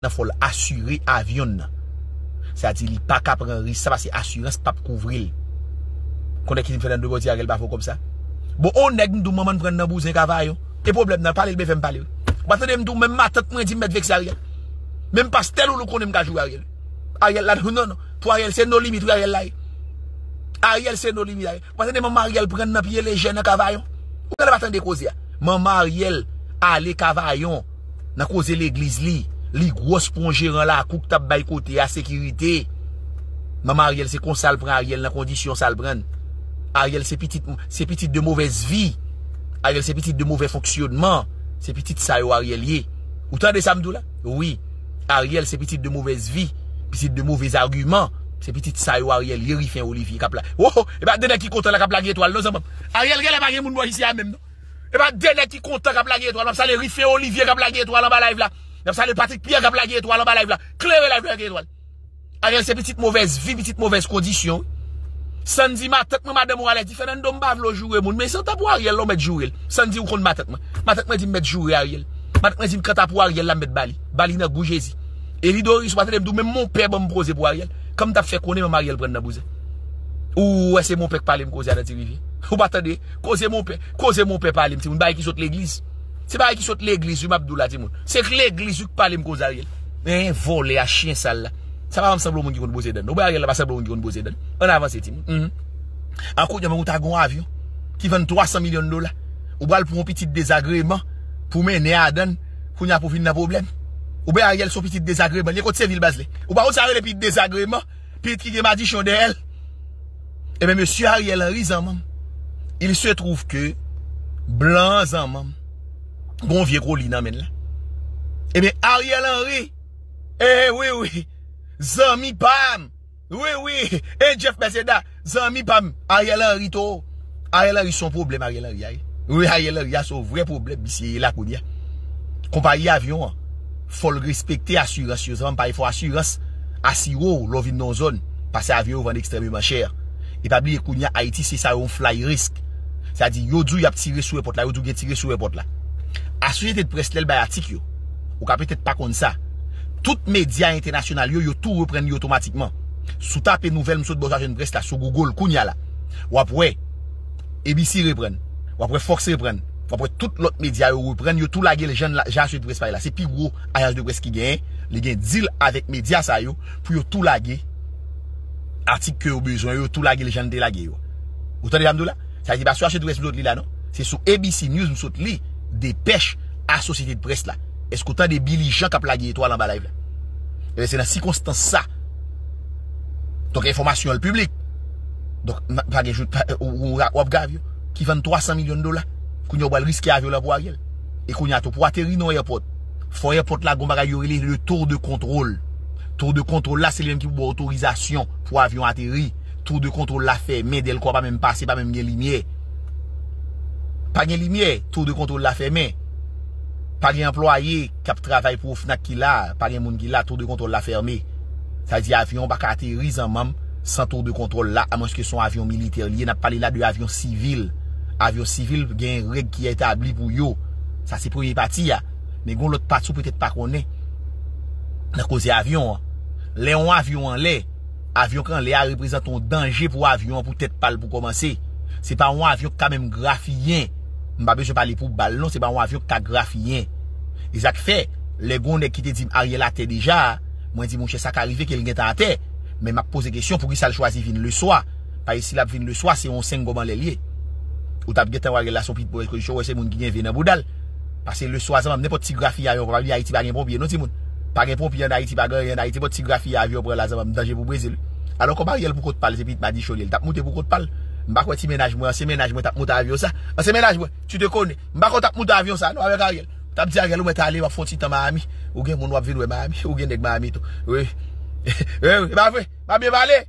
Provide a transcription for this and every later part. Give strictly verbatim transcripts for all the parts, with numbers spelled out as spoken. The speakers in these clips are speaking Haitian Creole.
nan fò l asire avyon nan. Sa di li pa ka pran risk sa paske asirans p ap kouvri l. Konnen ki di m fè nan dwe bò di Ariel pa fè w kòb sa. Bon, on nèg m di w manman n pran nan bouzen kavayon. E pwoblèm nan, pale l byen fè m pale wi. Ou pa tande m di w menm matant mwen di m mèt vekse Ariel. Menm pastè Loulou konnen m ka joure Ariel. Ariel la, non, non. Pou Ariel, se no limit wi Ariel la ye. Ariel, se no limit Ariel. Ou pa tande manman Ariel pran nan pye lejè nan kavayon. Ou genlè pa tande koze a. Manman Ariel ale kavayon nan koze legliz li. Li gwòs pou yon jeran lakou k t ap bay kote a sekirite. Manman Ariel se konsa l pran Ariel nan kondisyon sa l pran l. Ariel se pitit, se pitit de movèz vi. Ariel se pitit de movè fonksyonman. Se pitit sa yo Ariel ye. Ou tande sa m di w la? Wi. Ariel se pitit de movèz vi, pitit de movèz agiman. Se pitit sa yo Ariel ye, Rifen Olivier k ap la. Woho, e pa de nèg ki kontan la k ap lage etwal non zanmi m. Ariel genlè pa gen moun bò isi a menm non. E pa de nèg ki kontan k ap lage etwal. M ap salye Rifen Olivier k ap lage etwal anba live la. M ap salye Patrick Pierre k ap lage etwal anba live la. Klere live la, lage etwal. Ariel se pitit movèz vi, pitit movèz kondisyon. Sandy matant mwen madanm ou alè di Fernando m pa vle w joure moun. Men se ta pou Ariel la w mèt joure l. Sandy ou konn matant mwen. Matant mwen di m mèt joure Ariel. Matant mwen di m kanta pou Ariel la m mèt ba li. Ba li nan gou Jezi. Eli Doris ou pa tande m di w menm monpè ban m poze pou Ariel. Kòm m t ap fè konnen manman Ariel pran nan bouzen. Ou wè se monpè k pale m koze a nan Ti Rivye. Ou pa tande? Koze monpè. Koze monpè pale m timoun. Bagay ki sot legliz. Se bagay ki sot legliz wi m ap di w la timoun. Se k legliz wi k pale m koze Ariel. Men vòlè a chen sal la. Sa pa janm sanble yon moun ki konn boze dan. Ou wè Ariel la pa sanble yon moun ki konn boze dan. Ann avanse timoun. Mhm. An kounye a menm ou ta gen yon avyon ki vann twa san milyon dola. Ou pral pran yon pitit dezagreman pou mennen adan l. Kounye a pou vin nan pwoblèm. Ou wè Ariel se yon pitit dezagreman. Li kot se vil baz li. Ou pa konn sa rele pitit dezagreman. Pitit ki gen madichon dèyè l. Ebyen mesye Ariel Henry zanman m. Il se trouve que blan an zanman m. Gon vye koli nan men l la. Ebyen Ariel Henry. Eh wi wi. Zanmi pa m. Wi wi. E Jeff Merceda. Zanmi pa m. Ariel Henry to. Ariel Henry se yon pwoblèm Ariel Henry a ye. Wi Ariel Henry a se yon vrè pwoblèm misye ye la kounye a. Konpayi avyon an fò l respekte asirans yo. Zanmi m pa fò asirans asire w lè w vin nan yon zòn. Paske avyon yo vann ekstrèmeman chè. E pa bliye kounye a Ayiti se sa yo yon fly risk. Sa di yo di w y ap tire sou èpòt la, yo di w gen tire sou èpòt la. Asosyete de près lè l bay atik yo. Ou ka petèt pa konn sa. Tout medya entènasyonal yo, yo tou reprann yo otomatikman. Si w tape nouvèl m sot ba w sou Asosyete de Près la sou Google kounye a la, w ap wè A B C reprann. W ap wè Fox reprann. W ap wè tout lòt medya yo reprann, yo tou lage l jan, jan Asosyete de Près pa ye la. Se pi gwo ajans de près ki genyen. Li gen deal avèk medya sa yo pou yo tou lage atik ke yo bezwen yo, yo tou lage l jan l te lage yo. Ou tande sa m di w la? Sa vle di pa sou Asosyete de Près m sot li la non. Se sou A B C News m sot li depèch Asosyete de Près la. Èske w tande Billy Jean k ap lage etwal anba live la? Ebyen se nan sikonstans sa. Donk enfòmasyon an l piblik. Donk pa gen jou w ap gav yo ki vann twa san milyon dola. Kounye a w pral riske avyon la pou Ariel. E kounye a tou pou ateri nan yon èpòt, fò èpòt la gon bagay yo rele le tour de contrôle. Tour de contrôle la se li menm ki pou ba w otorizasyon pou avyon ateri. Tour de contrôle la fèmen, dèlkò pa menm pase, pa menm gen limyè. Pa gen limyè, tour de contrôle la fèmen. Pa gen anplwaye k ap travay pou OFNAC ki la, pa gen moun ki la, tour de contrôle la fèmen. Sa vle di avyon an pa ka ateri zanmanm san tour de contrôle la, amwenske se yon avyon militè li ye. N ap pale la de avyon sivil. Avyon sivil gen règ ki etabli pou yo. Sa se premye pati a. Men gen yon lòt pati ou petèt pa konnen nan koze avyon an. Lè yon avyon anlè, avyon k anlè a reprezante yon danje pou avyon an pou tèt pa l pou kòmanse. Se pa yon avyon k ka menm grafiyen. M pa bezwen pale pou bal non, se pa yon avyon k ka grafiyen. E sa k fè, lè gen yon nèg ki te di m Ariel atè deja, mwen di monchè sa ka rive ke l gentan atè. Men m ap poze kesyon poukisa l chwazi vin leswa. Paske si l ap vin leswa, se yon senk gòm anlè l ye. Ou t ap gentan wè Ariel la se yon pitit movèz kondisyon, ou wè se moun ki gen ve nan bouda l. Paske leswa zanmanm nenpòt ti grafiye avyon pran, pa bliye Ayiti pa gen ponpye non timoun. Pa gen ponpye ann Ayiti, pa gen anyen ann Ayiti, nenpòt ti grafiye avyon pran la zanmanm danje pou Brezil. Alò kòm Ariel pou kont pa l se pitit madichon li ye, l t ap moute pou kont pa l. M pa kwè ti mennaj mwen, ansyen mennaj mwen t ap moute avyon sa. Ansyen mennaj mwen, tu te connais. M pa kwè w t ap moute avyon sa non avèk Ariel. Ou t ap di Ariel ou mèt ale, w ap fè yon ti tan Miami. Ou gen moun w ap vin wè Miami, ou gen nèg Miami tou. Wi. Wi, wi, e pa vre? M ap byen pale.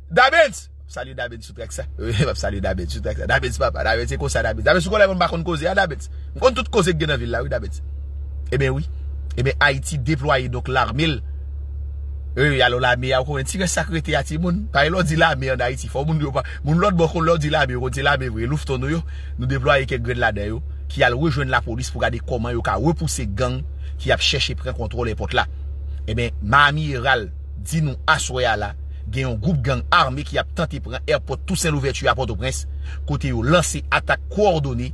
Dabens! Salye Dabens sou trèk sa. Wi, m ap salye Dabens sou trèk sa. Dabens papa, Dabens se konsa Dabens. Dabens ou konnen moun pa konn koze a Dabens. M konn tout koze k gen nan vil la wi Dabens. Ebyen wi. Ebyen Ayiti deplwaye donk lame l. Wi, wi, alò lame a ou konnen ti rès sa k rete a timoun. Paske lè w di lame ann Ayiti, fò moun yo pa, moun lòt bò konn lè w di lame yo konn se lame vre, Louveton nou yo. Nou deplwaye kèk grenn ladan yo ki al rejwenn lapolis pou gade kòman yo ka repouse gang ki ap chèche pran kontwòl èpòt la. Ebyen, Miami Herald di nou aswè a la, gen yon gwoup gang ame ki ap tante pran èpòt Tousen Louvèti a Pòtoprens, kote yo lanse atak kowòdone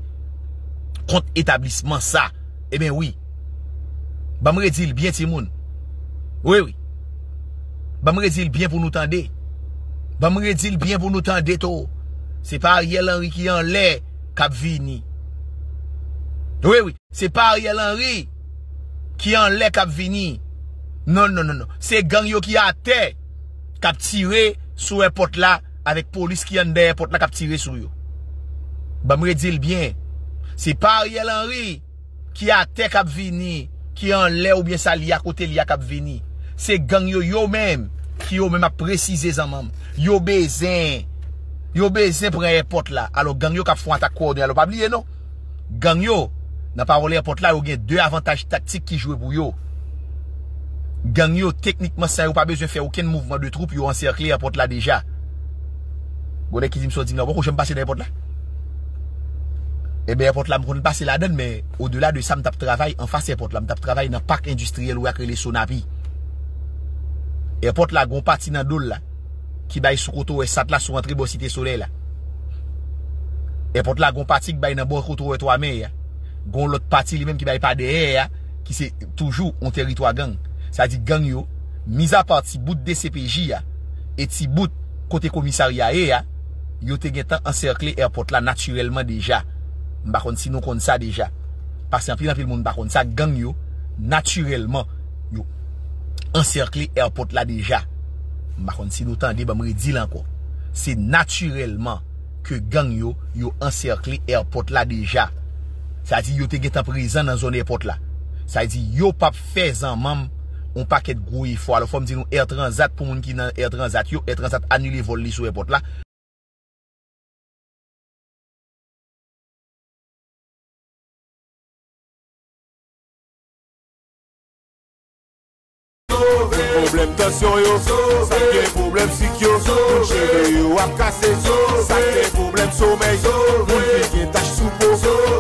kont etablisman sa. Ebyen wi. Ban m redi l byen, timoun. Wi, wi. Ban m redi l byen pou nou tande. Ban m redi l byen pou nou tande, to. Se pa Ariel Henry ki anlè k ap vini. Wi, wi. Se pa Ariel Henry ki anlè k ap vini. Non, non, non, non. Se gang yo ki atè k ap tire sou èpòt la, avèk polis ki anndan èpòt la k ap tire sou yo. Ban m redi l byen. Se pa Ariel Henry ki atè k ap vini, ki anlè oubyen sa li a kote li a k ap vini. Se gang yo yo menm, ki yo menm ap presize zanmanm. Yo bezwen, yo bezwen pran èpòt la. Alò gang yo k ap fè yon atak kowòdone. Alò pa bliye non. Gang yo, nan pawòl èpòt la, yo gen de avantaj taktik ki jwe pou yo. Gang yo, teknikman, san yo pa bezwen fè okenn mouvman de twoup, yo ansèkle èpòt la deja. Gon nèg ki di m sa w di m la, ou poko janm pase nan èpòt la? Ebyen, èpòt la, m konn pase ladan l, men odela de sa, m t ap travay anfas èpòt la. M t ap travay nan pak endistriyèl ou a k rele Sonapi. Èpòt la, gon pati nan do l la, ki bay sou kote w wè sat la, sou antre bò Site Solèy la. Èpòt la, gon pati k bay nan bò kote w wè Twa Mè a. Gon lòt pati li menm ki bay pa dèyè a, ki se toujou yon tèritwa gang. Sa di gang yo, mizapa ti bout D C P J a, e ti bout kote komisarya ye a, yo te gentan ansèkle èpòt la natirèlman deja. M pa konn si nou konn sa deja. Paske anpil, anpil moun pa konn sa, gang yo, natirèlman, yo ansèkle èpòt la deja. M pa konn si nou tande, ban m redi l ankò. Se natirèlman ke gang yo, yo ansèkle èpòt la deja. Sa di yo te gentan prezan nan zòn èpòt la. Sa di yo p ap fè zanmanm yon pakèt gwo efò. Alò, fò m di nou, Air Transat, pou moun ki nan Air Transat yo, Air Transat anile vòl li sou èpòt la. Pwoblèm tansyon yo, sa gen pwoblèm sik yo, moun cheve yo ap kase, sa gen pwoblèm somèy, moun ki gen tach sou po,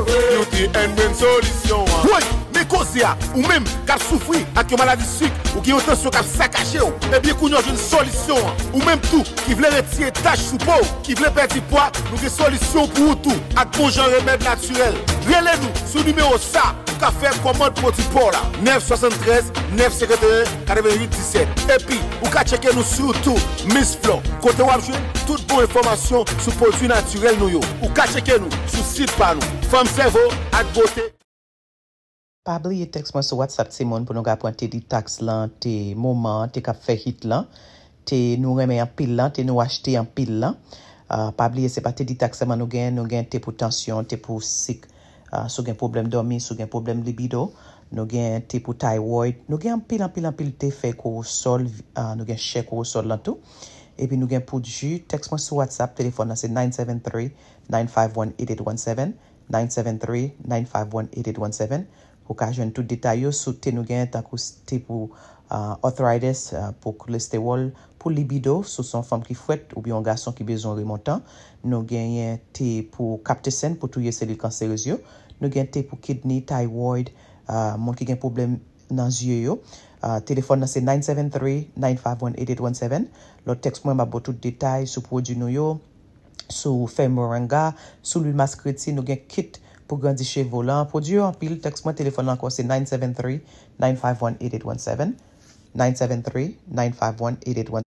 Beauty and Brain solisyon an. Woy! Men koze a, ou menm k ap soufri ak yon maladi sik, ou gen yon tansyon k ap sakaje w, ebyen kounye a w jwenn solisyon an. Ou menm tou ki vle retire tach sou po w, ki vle pèdi pwa, nou gen solisyon pou ou tou ak bon jan remèd natirèl. Rele nou sou nimewo sa pou w ka fè kòmand pwodui pa w la, nèf swasanntrèz, nèf senkanteyen, katreventuit disèt. Epi, ou ka tcheke nou sou YouTube, Miss Flor, kote w ap jwenn tout bon enfòmasyon sou pwodui natirèl nou yo. Ou ka tcheke nou sou sit pa nou, Fanm Sèvo ak Bote. Pa bliye tèks mwen sou WhatsApp, timoun, pou nou ka pran te ditaks lan, te moman an, te k ap fè hit lan, te nou renmen anpil lan, te nou achte anpil lan. Ah, pa bliye, se pa te ditaks sèlman nou gen, nou gen te pou tansyon, te pou sik, ah, si w gen pwoblèm dòmi, si w gen pwoblèm libido, nou gen te pou thyroid, nou gen anpil, anpil, anpil te fè kowosòl, ah, nou gen chè kowosòl lan tou. Epi nou gen poud ji, tèks mwen sou WhatsApp, telefòn nan se nine seven three, nine five one, eight eight one seven. Nine seven three, nine five one, eight eight one seven, pou w ka jwenn tout detay yo sou te nou genyen, tankou s-, te pou, ah, arthritis, ah, pou kolestewòl, pou libido, si w se yon fanm ki fwèt oubyen yon gason ki bezwen remontan. Nou genyen te pou kaptesenn, pou touye selil kanserez yo. Nou gen te pou kidney, thyroid, ah, moun ki gen pwoblèm nan zye yo. Ah, telefòn nan se nine seven three, nine five one, eight eight one seven. Lòt tèks mwen, m ap ba w tout detay sou pwodui nou yo. Si w fè moringa, si w lwil maskreti, nou gen kit pou grandi cheve w lan. Pwodui yo anpil, tèks mwen, telefòn lan ankò se nine seven three, nine five one, eight eight one seven, nine seven three, nine five one, eight eight one seven.